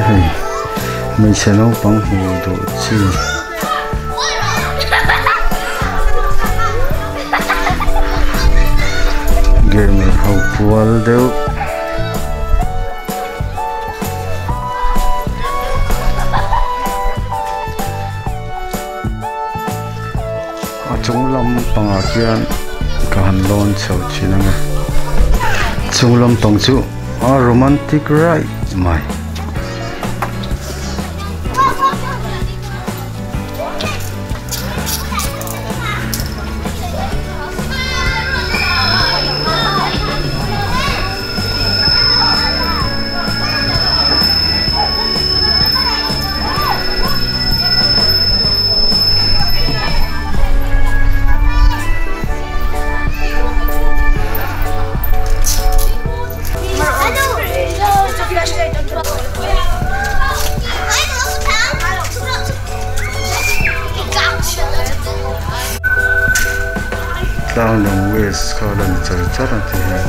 Hei hmeichhe naupang hmuh duh chi. Gamer ho pual deuh. A chung lampangah khian ka han lawn chho thin ang e chung lampang chu a romantic raih mai. Tlanglawng west kha a la ni char char a ti hian.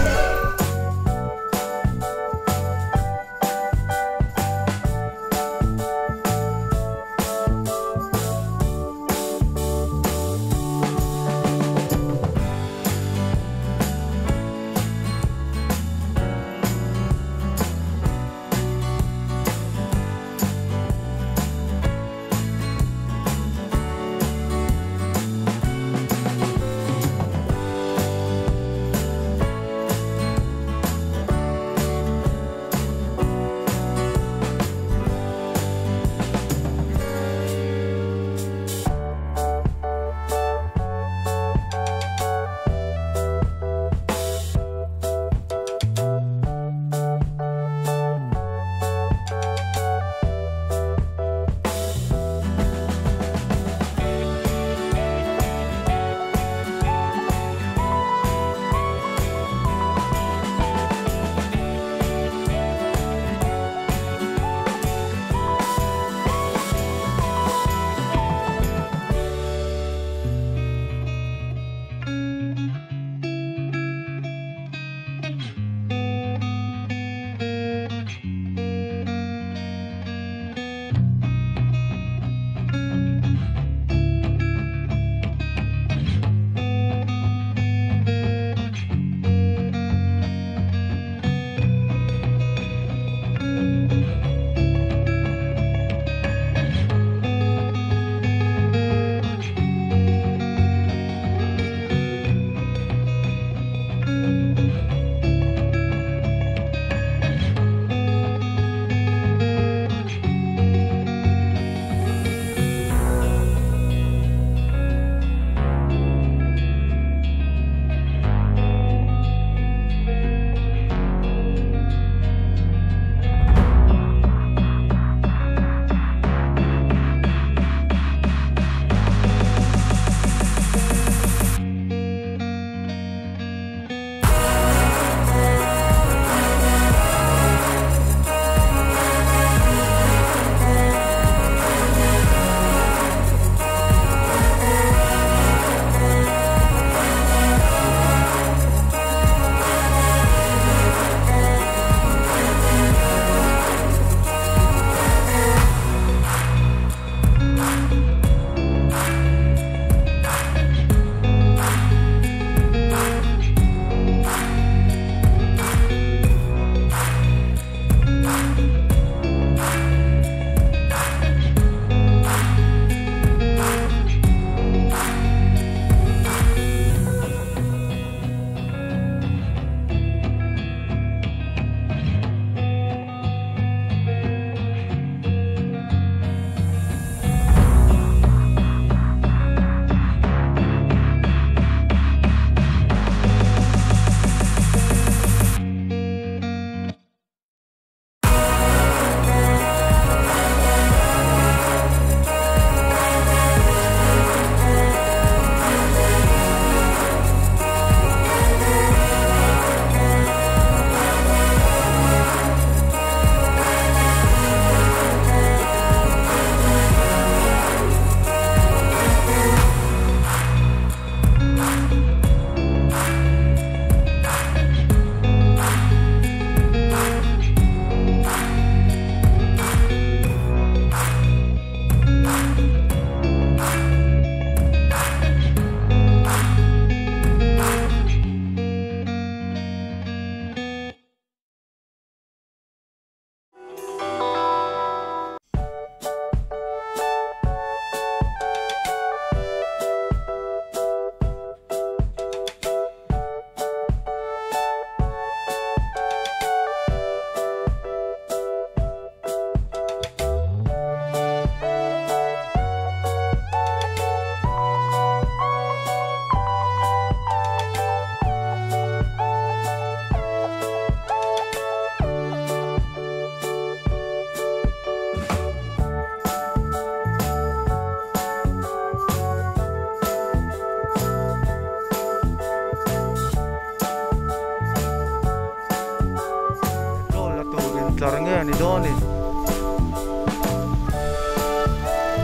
intlar nge ni dawn ni?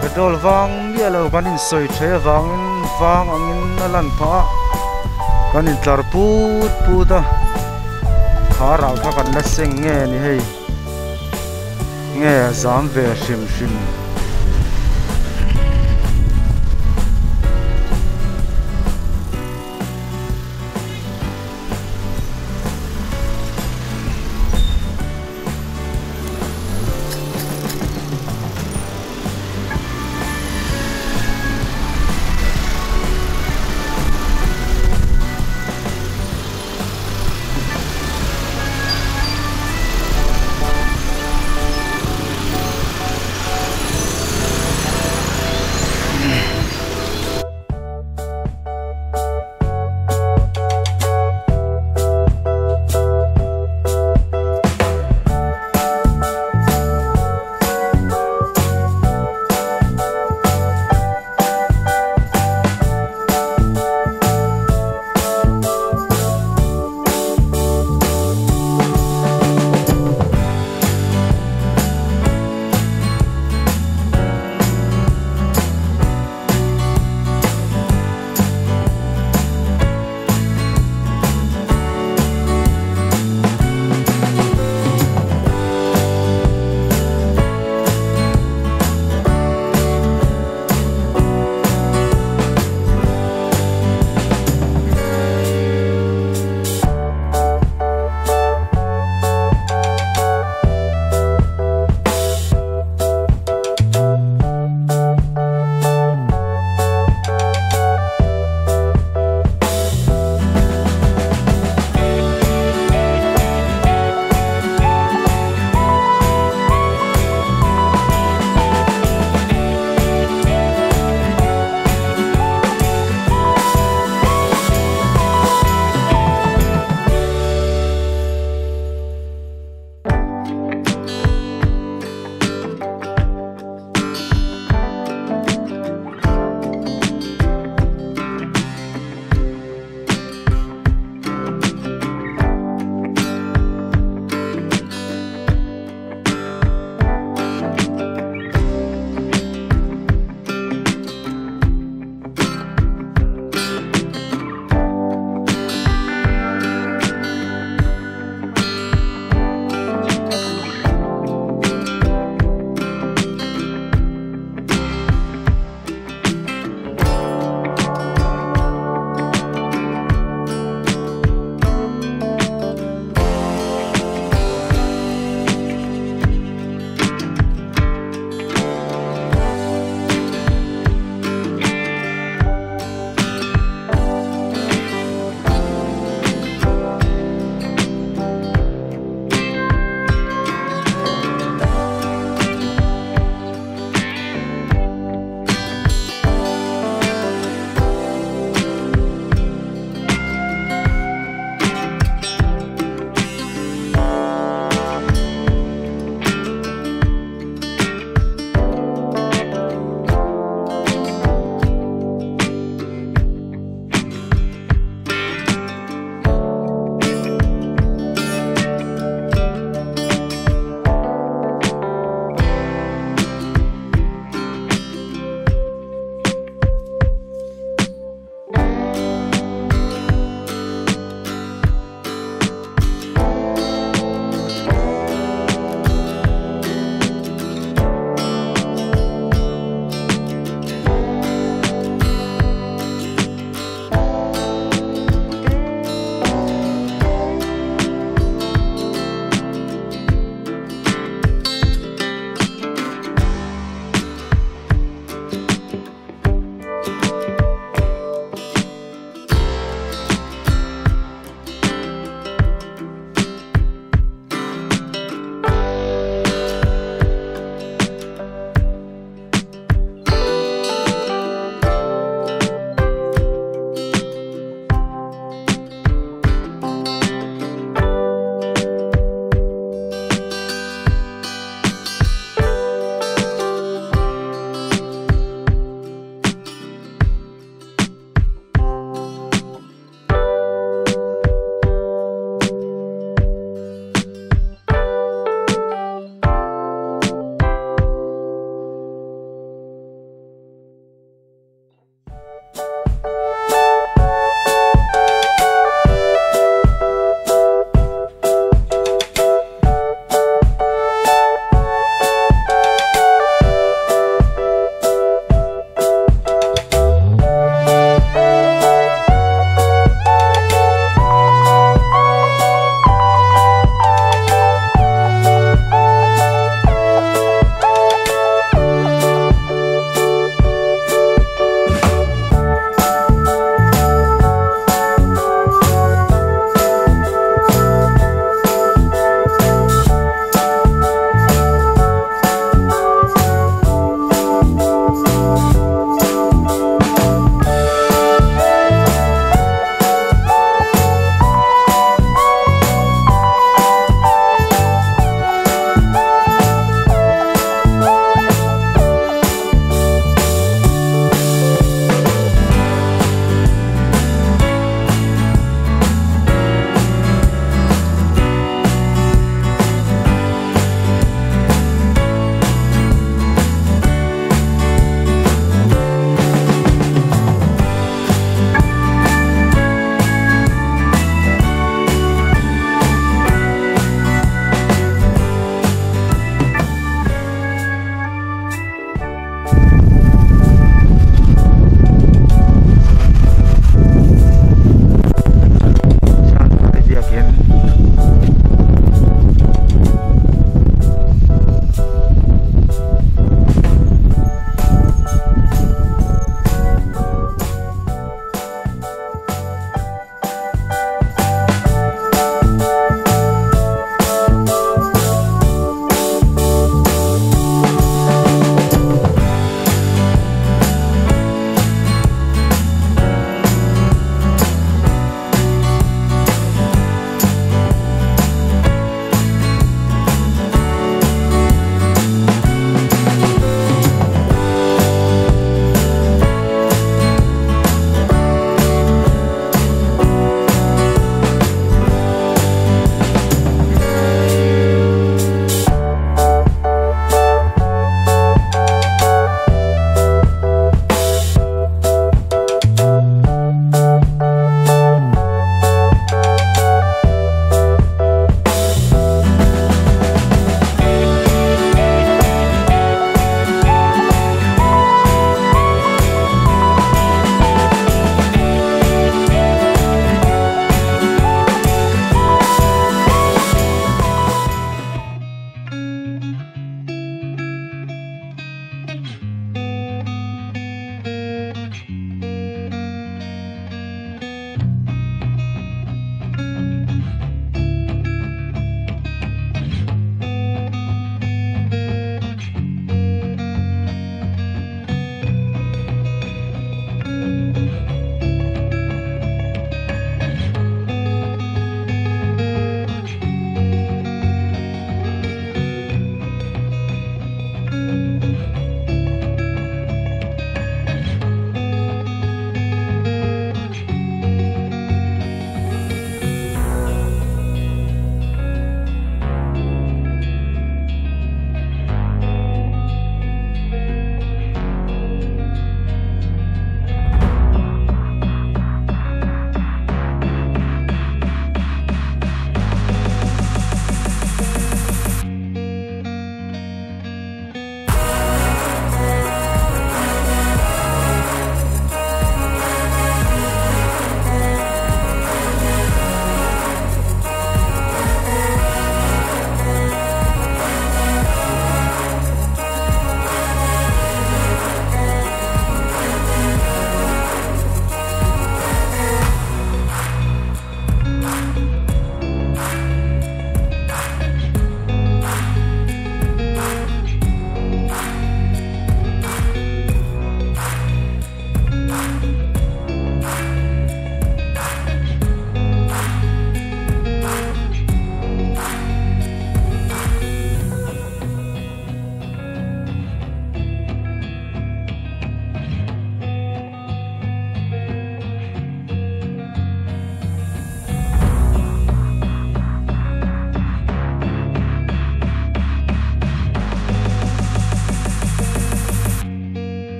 Petrol vang miah lo kan insawi thei avangin vang angin a lan phah a, kan intlar put put a, kha rah kha kan la seng nge ni hei? Nge a zam ve hrim hrim?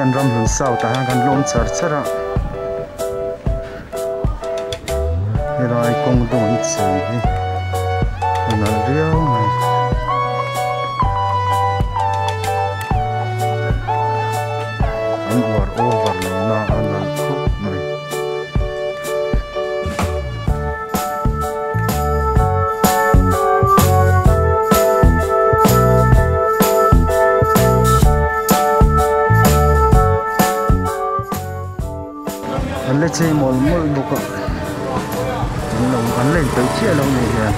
Hian Ramhlun South ah hian kan la awm char char a helai kawng dawng an chei hi a nalh riau mai. An uar over lo na a nalh khawp mai. An la chei mawlh mawlh bawk a an lo an la inpeih chiah lo ni hian.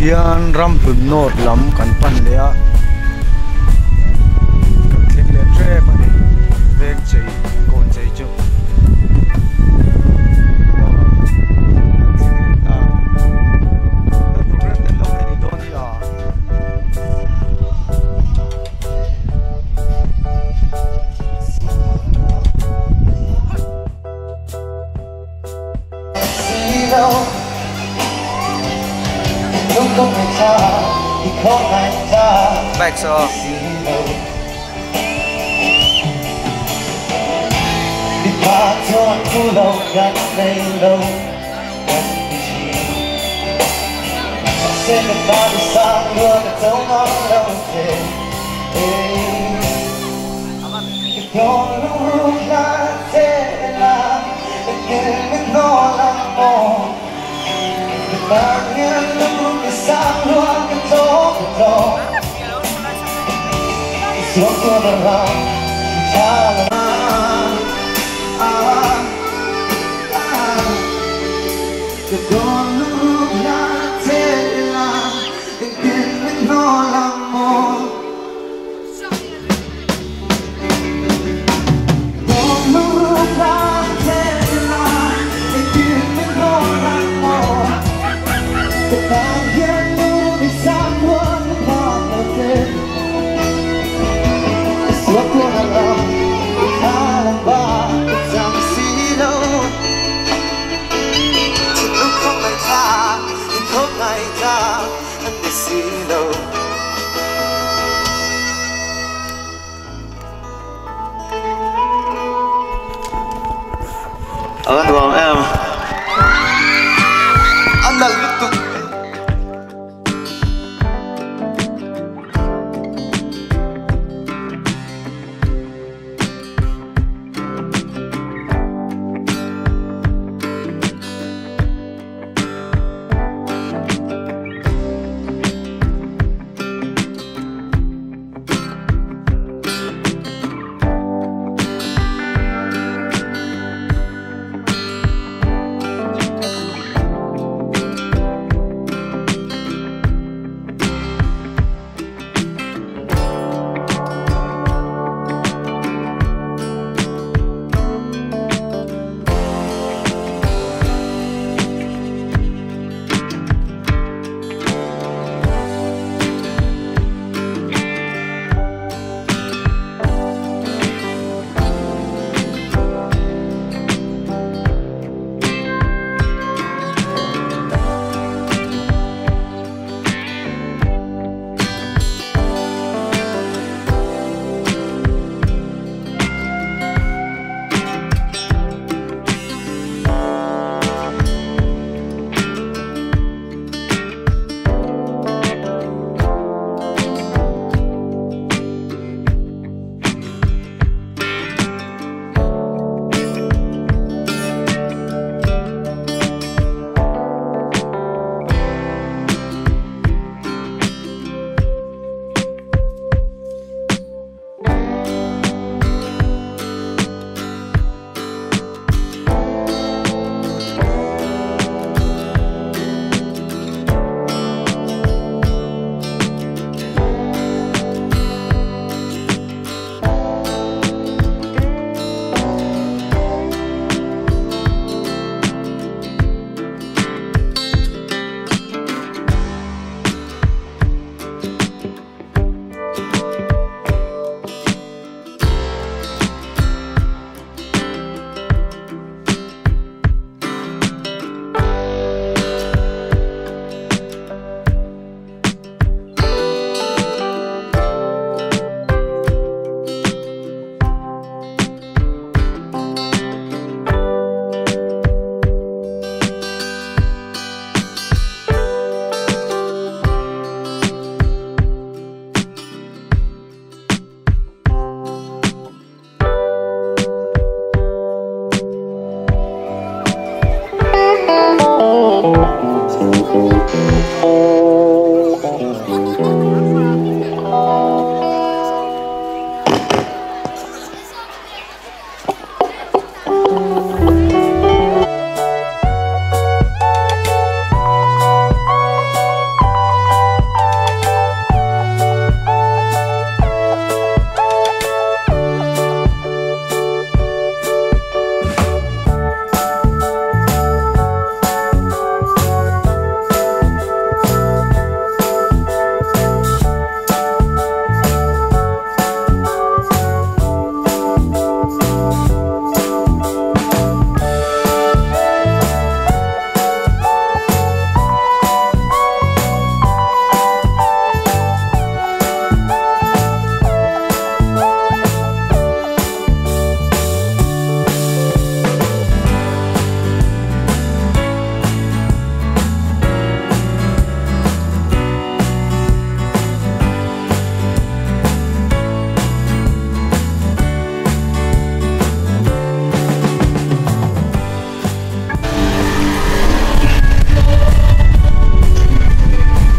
Tihian Ramhlun North lam kan pan leh a kan thleng leh tep a ni veng chei kawn chei chu. Bike saw.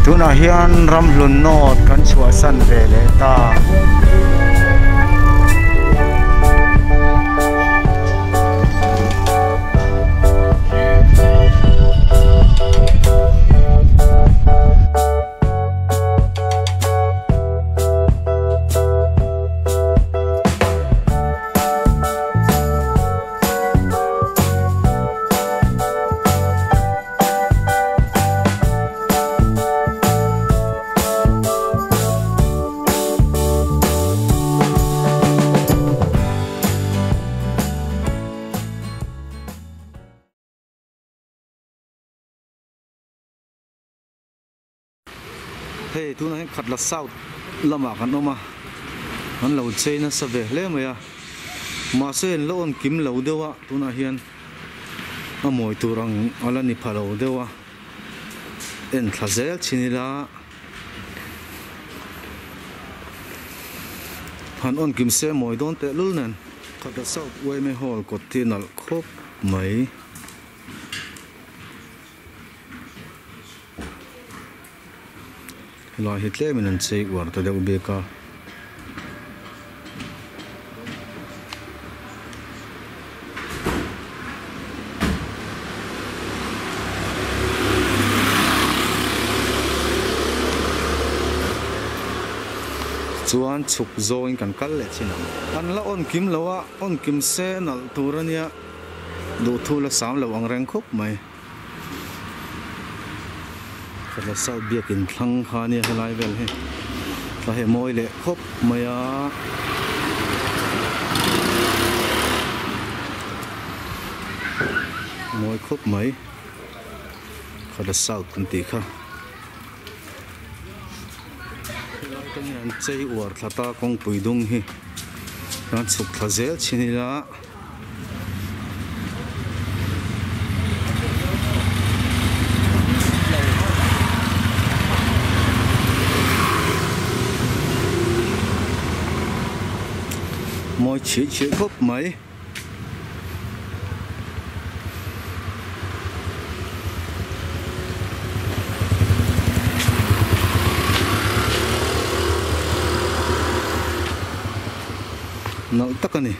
Tunah hian Ramhlun North kan chhuahsan ve leh ta. Hei tunah hian Khatla South lamah kan awm a, an lo chei nasa ve hle mai a, mahse an la awn kim lo deuh a tunah hian a mawi tur ang a la ni pha lo deuh a, en thla zel chin ila han awn kim se mawi dawn teh lul nen. Khatla South yma Hall kawt hi nalh khawp mai. Helai hi tlemin an chei uar ta deuh bik a. Chuan chhuk zawngin kan kal leh chin ang. An la awn kim lo a, awn kim se nalh tur a nia. Duhthu la sam lo ang reng khawp mai. Khatla South biakin thlang kha ania helai vel hi thla he mawi leh khawp mai a. Mawi khawp mai Khatla South kan tih kha. Helai te hian chei uar thla ta kawngpui dung hi kan chhuk thla zel chin ila. Mawi chhih chhih khawp mai. Nalh tak a ni.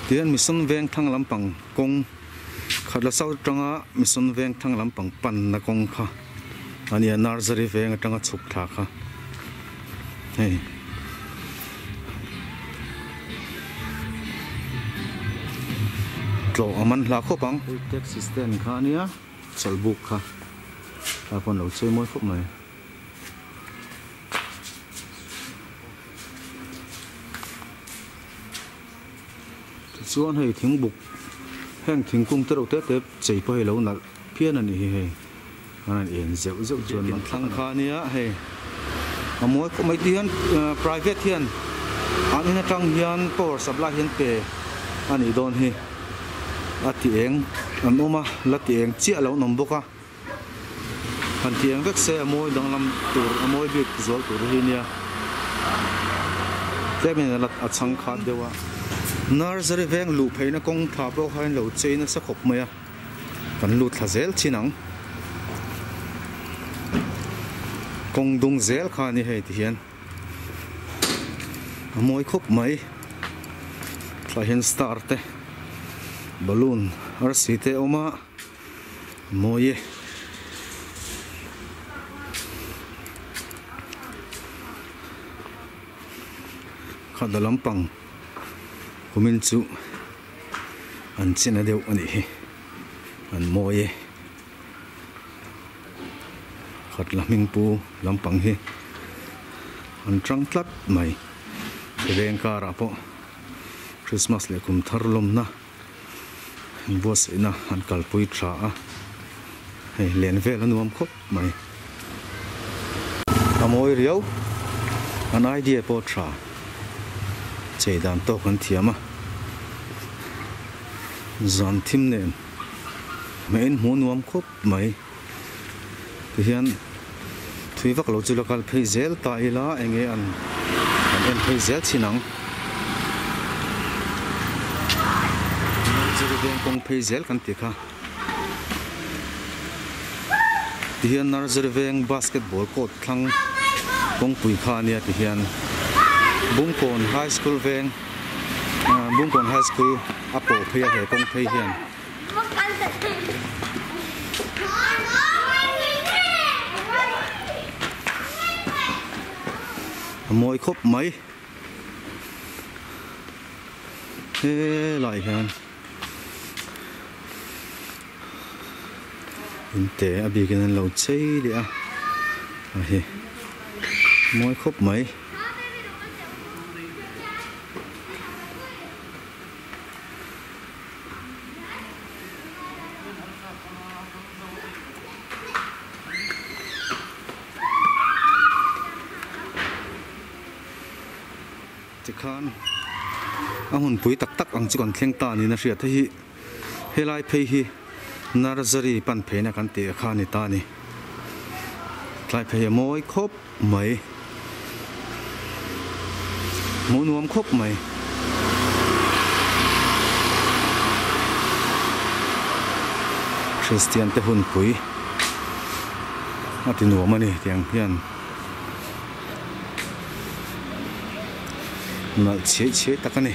Tihian Mission Veng thlang lampang kawng Khatla South atanga Mission Veng thlang lampang panna kawng kha a nia Nursery Veng atanga chhuk thla kha hei. Tlawh a man hla khawp ang. Hei taxi stand kha a nia chawlhbuk kha tlai pawh an lo chei mawi khawp mai. Tichuan hei thingbuk heng thingkung te reuh te te chei pawh hi lo nalh phian a nih hi hei an han en zeuh zeuh chuan an thlang kha a nia hei a mawi khawp mai tihian private hian an in atang hian power supply hian pe a nih dawn hi a ti eng an awm a la ti eng chiah lo an awm bawk a. Han ti eng vek se a mawi danglam tur a mawi bik zual tur hi nia tlemin a a chhang khat deuh a. Nursery veng luh pheihna kawng tha pawh kha in lo chei nasa khawp mai a, kan lut thla zel thin ang. Kawng dung zel kha a ni hei ti hian a mawi khawp mai. Thlai hian star te balloon arsi te a awm a. Mawi e. Khatla lampang kumin chu an china deuh a nih hi an mawi e. Khatla hming pu lampang hi an tang tlat mai. Veng karah pawh Christmas leh kum thar lawmna. Buatsaihna an kalpui tha a, hei len vel a nuam khawp mai. A mawi riau, an idea pawh tha, chei dan tawk an thiam a, zan thim nen hmeiin hmuh nuam khawp mai. Tihian thui vak lo chu la kal phei zel ta ila enge an an en phei zel thin ang. Nursery veng kawng phei zel kan ti kha. Tihian Nursery veng basketball court thlang kawngpui kha a nia tihian Bungkawn High School veng Bungkawn High School a pawh phei a he kawng phei hian. A mawi khawp mai. Helai hian in te a bikin an lo chei leh a a hi mawi khawp mai. Tikhan a hunpui tak tak ang chu kan thleng ta niin a hriat. Hei hi helai phei hi nursery pan pheina kan tih kha a ni ta a ni. Tlai phei a mawi khawp mai. Hmuh nuam khawp mai. Kristian te hunpui a ti nuam a ni tiang hian. Nalh chhiai chhiai tak a ni.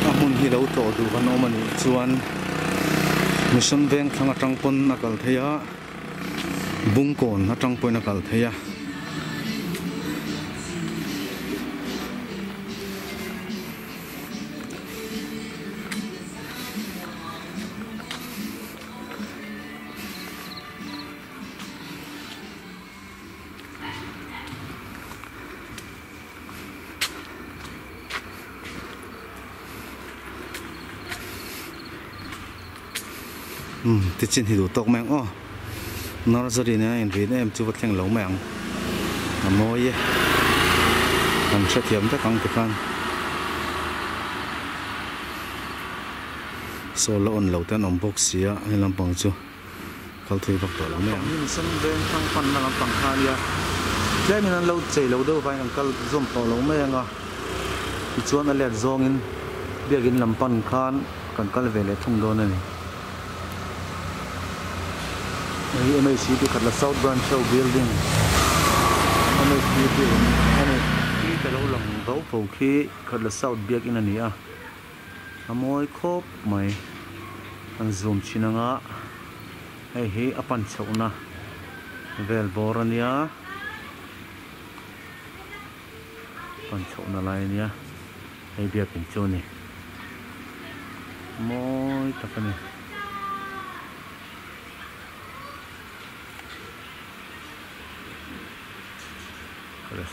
A hmun hi lo tlawh duh kan awm a nih chuan Mission veng thlang atang pawn a kal thei a, Bungkawn atang pawhin a kal thei a. Umm tichin hi duh tawk mai ang aw nursery nen a inrin em chu va thleng lo mai ang a mawi e kan hrethiam vek ang tikhan saw la on lo te an awm bawk si a hei lampang chu kal thui vak tawh lo mai ang. Hnim sen veng thlang panna lampang kha a nia tlemin an lo chei lo deuh vangin an kal zawm tawh lo mai ang a tichuan a let zawngin biakin lam pan khan kan kal ve leh thung dawn a ni. Hei MHP Khatla South Branch ho building MHP a ni. Khi ka lo lang vau fo khi Khatla South biakin a ni a. A mawi khawp mai. Kan zoom chhin anga hei hi a pan chhohna vel bawr a nia. Pan chhohna lai a nia. Hei biakin chu a ni. Mawi tak a ni.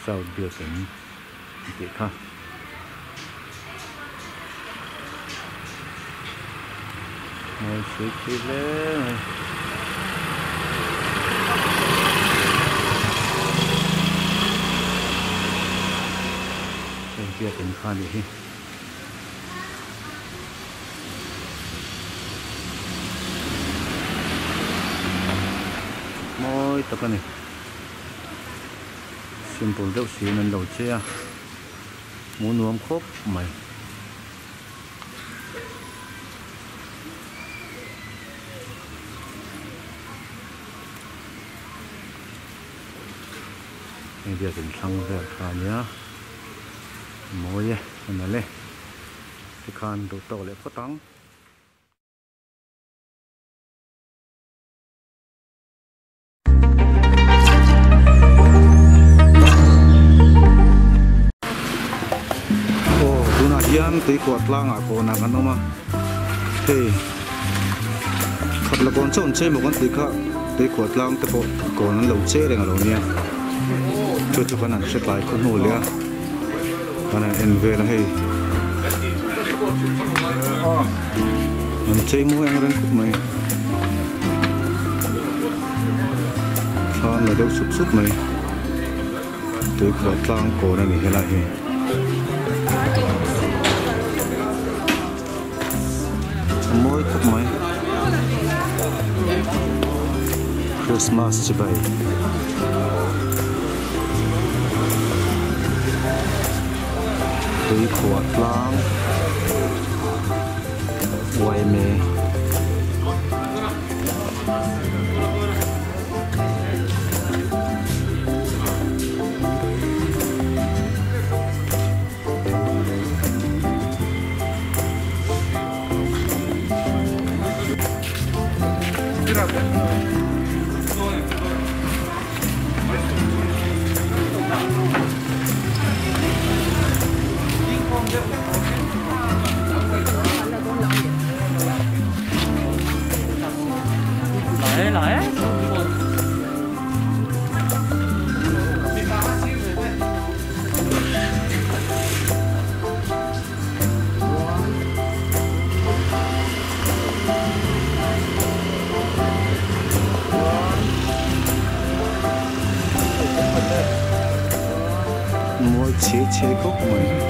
South biakin a tih kha. Mawi sui thui hle mai. Hei biakin kha a nih hi. Mawi tak a ni. Simple deuh siin an lo che a, hmuh nuam khawp mai. Hei biakin thlang vel kha a nia, mawi e, a nalh e, tikhan duh tawk leh phawt ang. Aw tunah hian tuikhuah tlangah kawnah kan awm a hei khat la kawn chauh an chei maw kan tih kha tuikhuah tlang te pawh kawn an lo che reng a lo nia chu chu kan han hre tlai khaw hnu leh a kan han en vel a hei an chei mawi ang reng khawp mai. Thlam la deuh sup sup mai tuikhuah tlang kawn a ni helai hi. A mawi khawp mai Christmas chibai. Tuikhuah tlang yma. Chế chế cốc mình.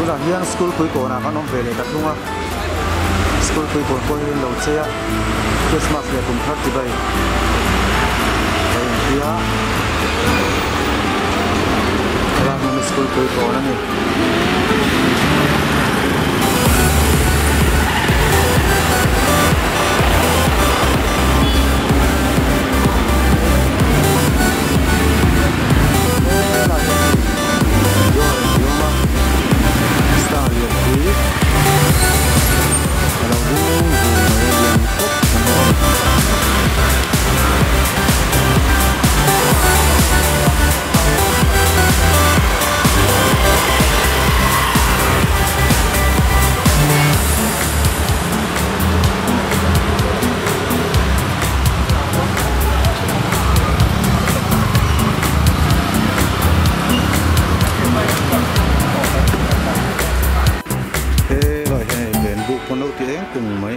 Tunah hian school pui kawnah kan awm ve leh ta thung a, school pui kawn pawh hi an lo chei a, Christmas leh kum thar chibai a inti a, helai hmun hi school pui kawn a ni. Helai hian hei. Joy tih awm a, star lianpui a lo ding vung mai a lian khawp mai a ni. Helai hian hei ven buk pawn lo ti eng tung mai.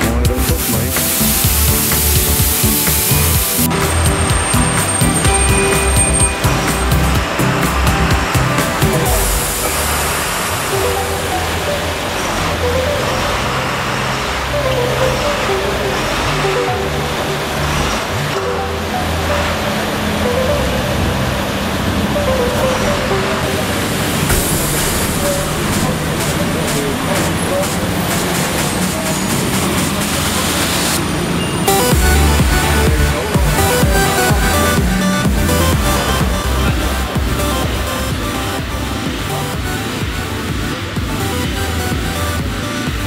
Mawi reuh khawp mai.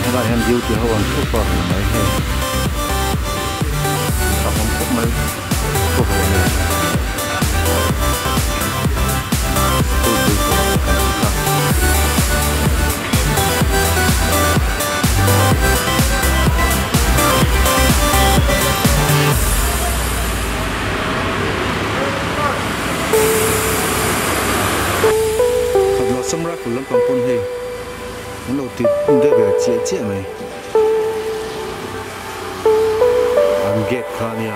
Helai hian duty ho an thup a ni mai hei a awm khawp mai khaw haw nen school pui pawh kan ti kha. Khatlo samra kul lampang pawn hei an lo ti deuh ve chiah chiah mai. An gate kha ania.